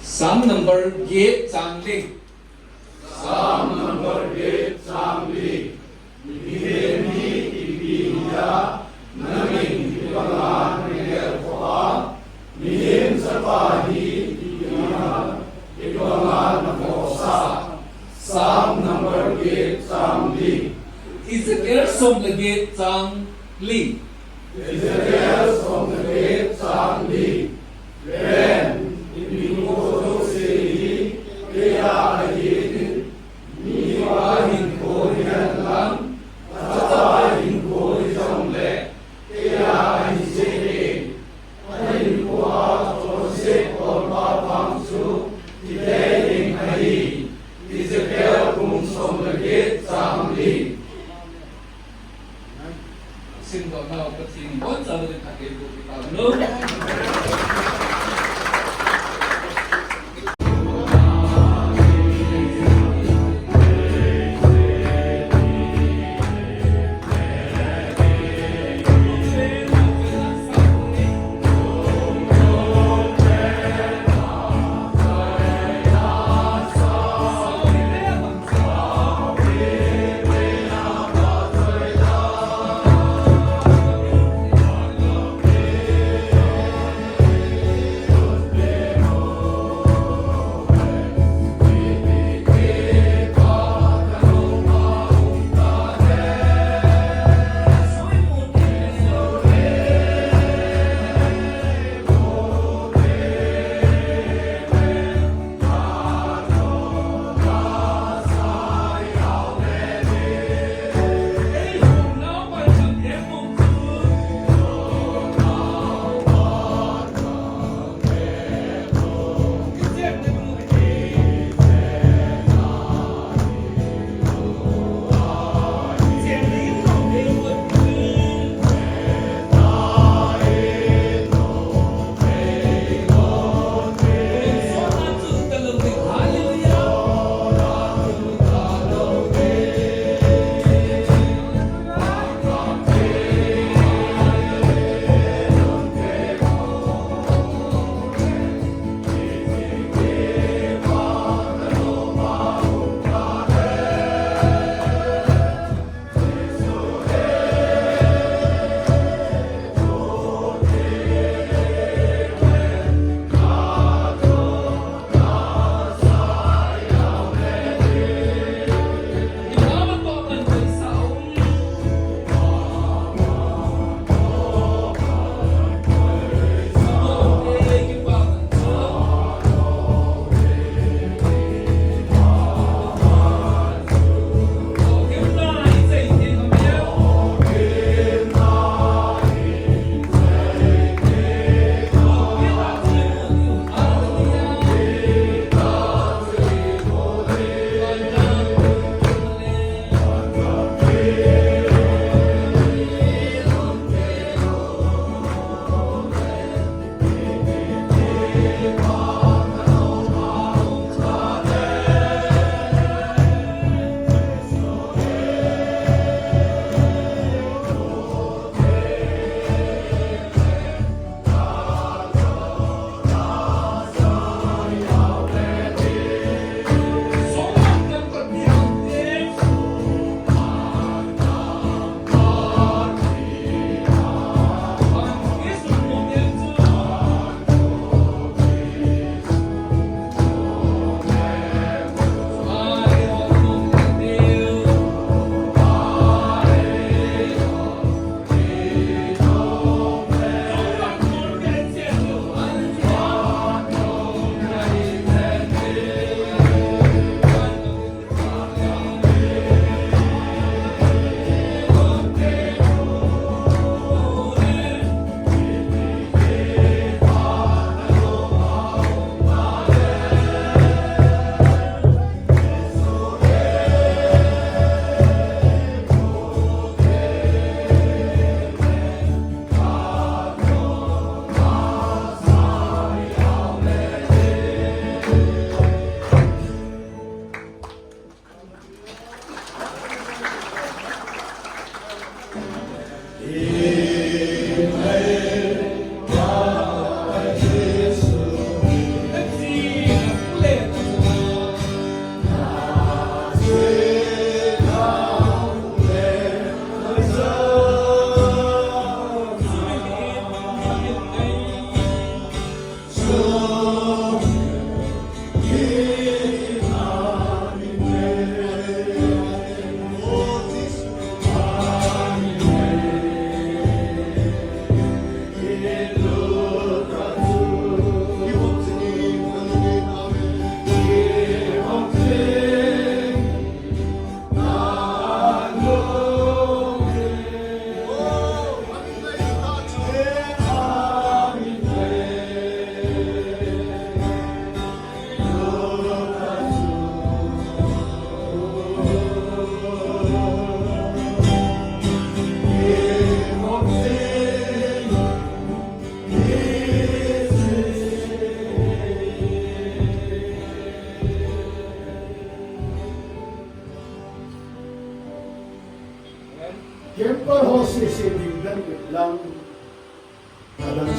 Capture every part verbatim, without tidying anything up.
Psalm number get chang li. Psalm number get chang li. Mihem hi ipi hi a, nangin ipi banga nagel kho a, mihem chapa hi ipi hi a, ipi banga nagel sa. Psalm number get chang li. Ezekiel som le get chang li. Ezekiel som le get chang li. Ven, hinkho jouse hi keia ahi, mipa hinkho hihen lang, achapa hinkho hijongle keia ahi jenge. Ahinkho a chonset olpa vang chu kidei ding ahi. Ezekiel bung som le get chang li. Simdohna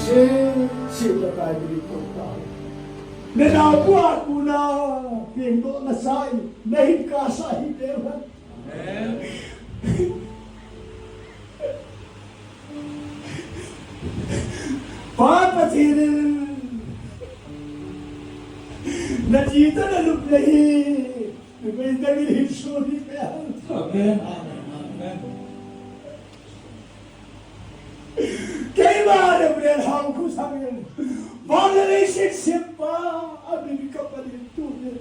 Sila kai bili ko ta. Na na bua ku na ping do na sai na hin ka sa hi de. Amen. Pa Pathen in na jita na lup na hi, na bai na bai hin su ni pe. Amen. Amen. Keima na bre hau khu sang in. Ba na le sik sik pa, a bin ka pa din tu ne.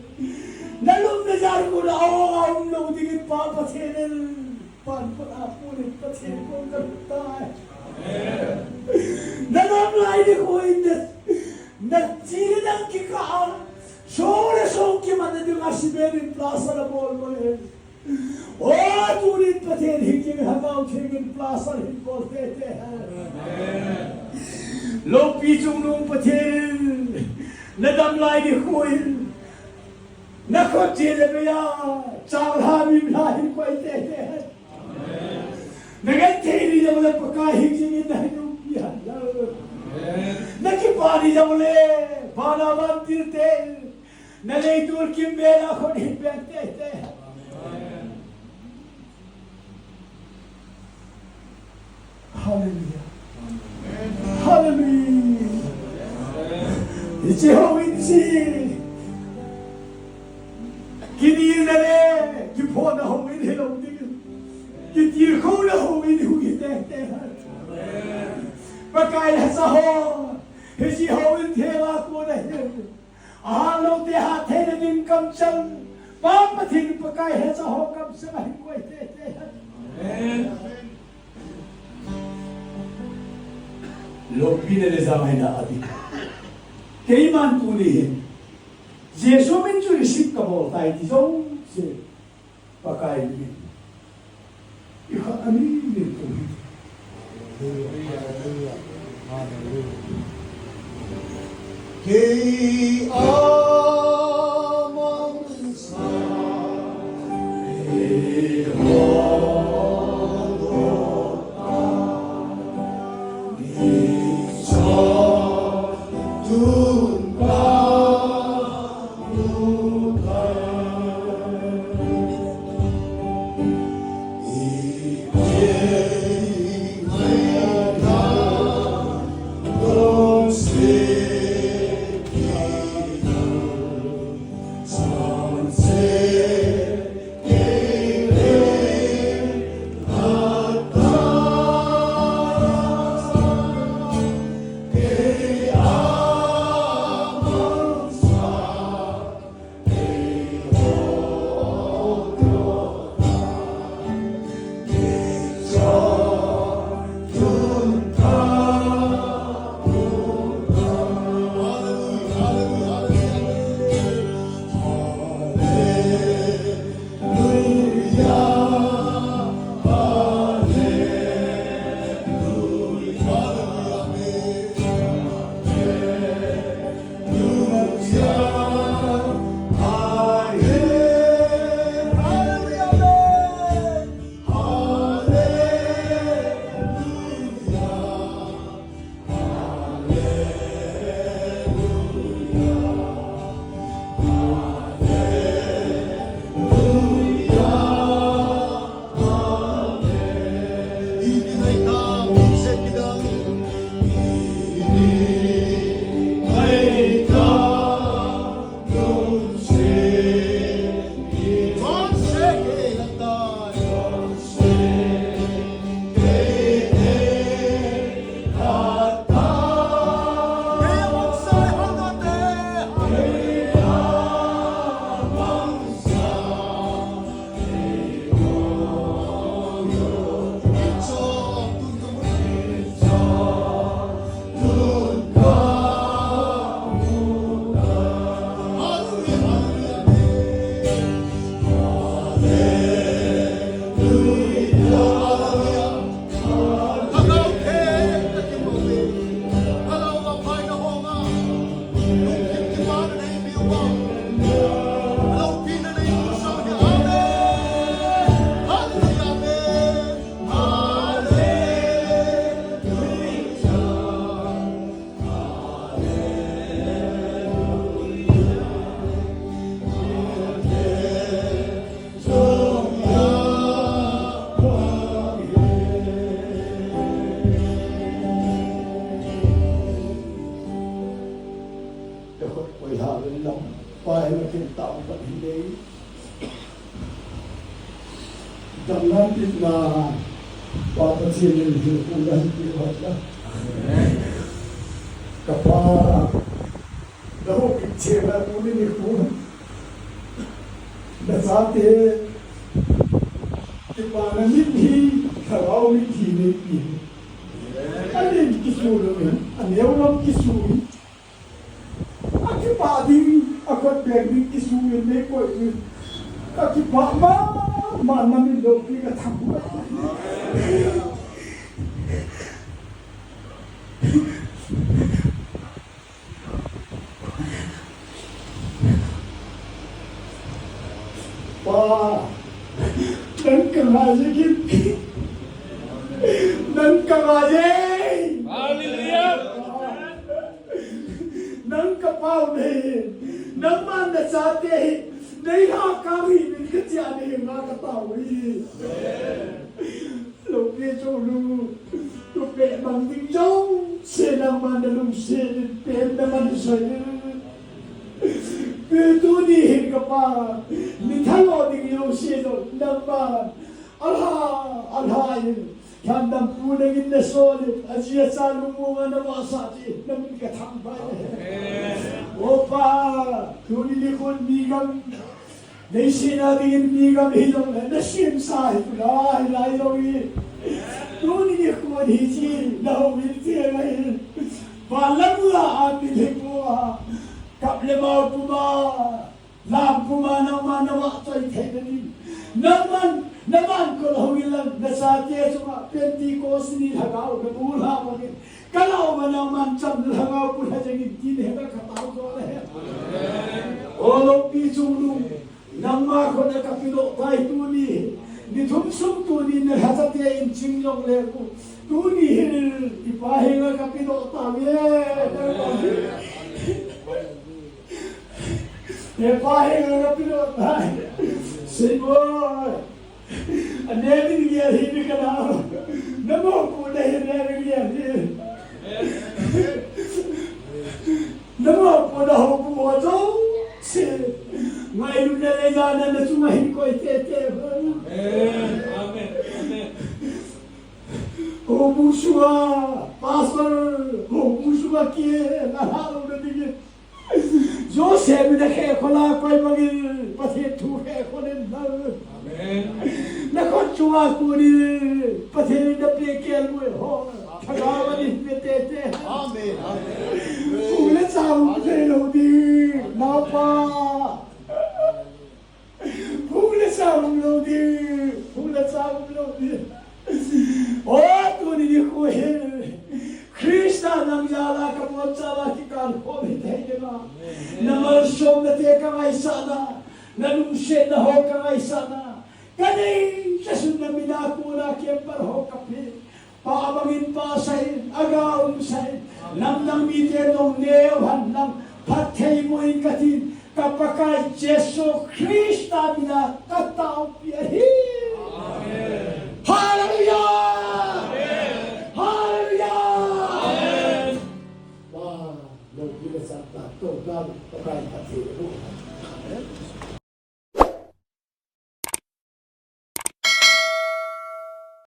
Na lup na jar khu na au au lo ding in Pa Pathen in. Pan pan a pu ni Pathen kong ka tai. Amen. Na nam lai ni ko in de. Na chi ni dang ki ka a. So le so ki man na ding a si be ni plaster a bol mo e. O tu ni Pathen hi ki ha tau ki ni plaster hi bol te te. Amen. Lo pi chung nung Pathen. Na nam lai ni ko in. Na khut chi le bia, chang ha mi la hi koi te te. Na ngen thei ni jong le Pakai hi jing in na hi nung pi han la. Na kipa ni jong le, ba na ban tir te. Na lei tur kim be na khut hi be te te. Hallelujah. Hallelujah. Hiche houin hi. Kinelna le, kiphona houin hilou ding. Kitilkhouna houin hi te te. Pakai lhacha ho. Hiche houin thela kona hi. Ahat lou te hat theina ding kamchang. Pa Pathen Pakai lhacha ho kamchang ahi koi te te. Amen. Loupina le jamaina ati. Keiman tuni hin Jesu min chu receive kabol tai ti jouse. Pakai min. Ikha ani min pu hi. Hallelujah. Hallelujah. Hallelujah. Kei amang sa. Pa, hina kin tao pa hi nei. Dam lam pit na, Pa Pathen in hin ku na hin pi hoi la. Ka Pa, na ho pi che na ku ni ni ku. Na sa te, ki pa na ni pi, ka lau ni pi ni pi. A len kisu lo, a neo lam kisu. A kipah ding, a kot beng ding kisu in nei koi in. Ka kipah mama, na min loupi ka tham. Pa, nang ka ngai e. Nang ka ngai e. Hallelujah. Nang ka pau nei, nangman na chate hi, nei ha ka hi, nei ka chia nei nga ka pau hi. Loupi cholu, tu pe mang ding jouse nangman na lungset in, pen na man soi in. Pi tuni hin ka Pa, mi thalo ding jouse lo, nangman, alha, alha in. Lhandampu nangin na sol in, aji acha lungmong a na vahsah jeh in, na min ka thangvah e. O Pa, tuni nikhon mi gam, nei sena dingin mi gam hilou, na semsa hi tulai, hilai lou hi. Tuni nikhon hiche, na houin te ngai. Van le mun a amin hi pua, kap le mao puma. Lam puma nangman na vahchoi thei na ding. Nangman, nangman kol hung in lang, na chate chunga, Pentecost ni lhagao, na bul ha bangin. Ka lau ma nangman cham na lhagao bul ha jeng in tin he ka ka tao jo le he. O loupi chungnung, nangma khut a ka pedoh tai tuni. Ni thum sung tuni na lhachate in ching jong le ku. Tuni hin, i Pa henga ka pedoh tauve. He Pa, he na pilo tai. Sei boy. Ane min gel hi ni kana. Namo pu na hi ne min gel hi. Namo pu na ho pu ho jo. Se. Ngai lu ne le na na na chunga hin koi te te. Amen. Amen. Amen. Ho pu sunga, Pastor, ho pu sunga ke, na ha lo na ding. Joseph in a khe khol a koi bangin, Pathen thu khe khol in na. Amen. Na khut chunga tuni, Pathen in na pe kel mu ho. Thagau a ni me te te. Amen. Amen. Phung le chang um thei lou ding, napa. Phung le chang um lou ding, phung le chang um lou ding. O, tuni nikho hin, Christa nang jal a ka boncha a kikal khom hithei ding a. Na malsomna te ka ngaisah na, na lungsetna ho ka ngaisah na. Ka nei, ka sunna mina kona kempal ho ka pe. Pa bangin pasah in, aga umsah in, lamdang mite nong neo hen lang, phatthei boh in katin, ka Pakai Jesu Christa mina kataopi ahi. Amen. Hallelujah! Amen. Hallelujah! Amen. Pa, loupi le sangtah, toh ka, Pakai phatthei boh. Amen.